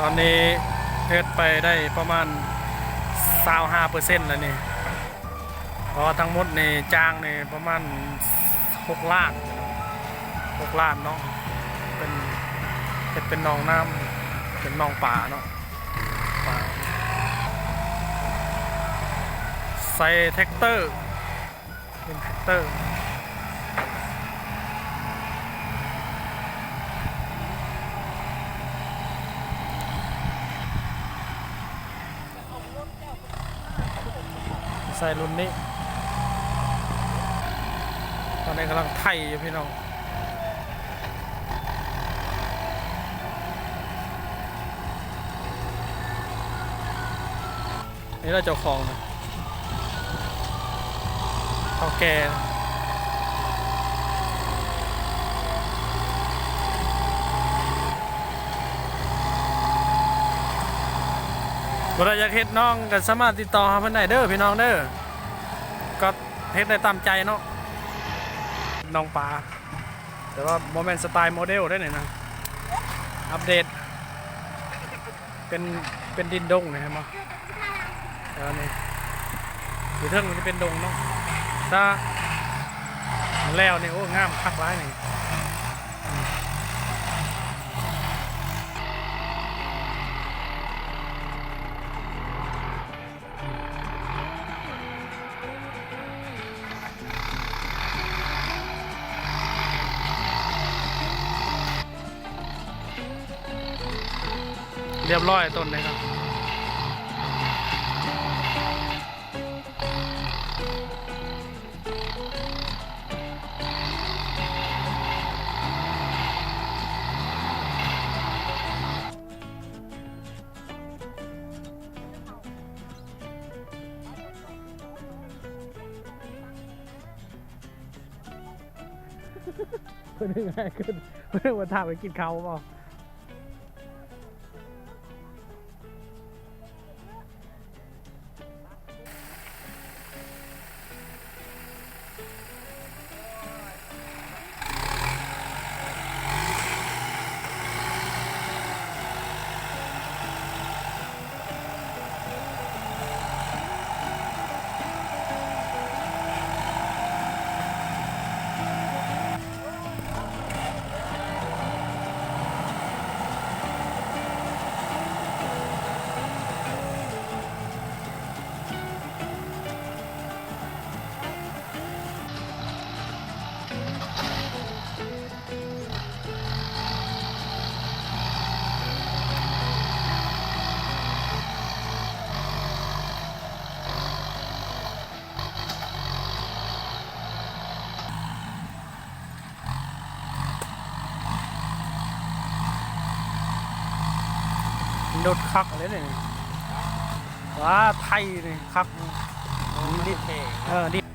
ຕອນນີ້ເຮັດໄປໄດ້ປະມານຊາວຫ້າເປີເຊັນແລ້ວນີ້ ເພາະວ່າທັງໝົດນີ້ຈ້າງນີ້ປະມານຫົກລ້ານ ຫົກລ້ານເນາະ ເປັນ ເຮັດເປັນໜອງນ້ຳ ເປັນໜອງປາເນາະ ປາ ໃສ່ແທັກເຕີ ເປັນແທັກເຕີ ໃສ່ລຸ້ນນີ້ ຕອນນີ້ກຳລັງໄຖຢູ່ພີ່ນ້ອງ. ນີ້ລະເຈົ້າຂອງນະ ເຖົ້າແກ່ນະ ຜູ້ໃດຢາກເຮັດໜອງກໍສາມາດຕິດຕໍ່ຫາເພິ່ນໄດ້ເດີພີ່ນ້ອງເດີ ກໍເຮັດໄດ້ຕາມໃຈເນາະ ໜອງປາ ແຕ່ວ່າບໍ່ແມ່ນສະໄຕໂມເດວເດ້ນີ້ນະ ອັບເດດ ເປັນ ເປັນດິນດົງນີ້ ເຫັນບໍ່? ແຖວນີ້ ຢູ່ເທິງມັນຈະເປັນດົງເນາະ ຖ້າແລ້ວນີ້ ໂອ້ ງາມຄັກຫຼາຍນີ້. ຮຽບຮ້ອຍຕົ້ນນີ້ເນາະ ເພິ່ນເຮັດຫຍັງຂຶ້ນ ເພິ່ນວ່າຖ້າໄປກິນເຂົ້າບໍ່? ລົດຄັກເລີຍນີ້ ວ້າ ໄຖນີ້ຄັກ ດິນ ເອີ ດິນ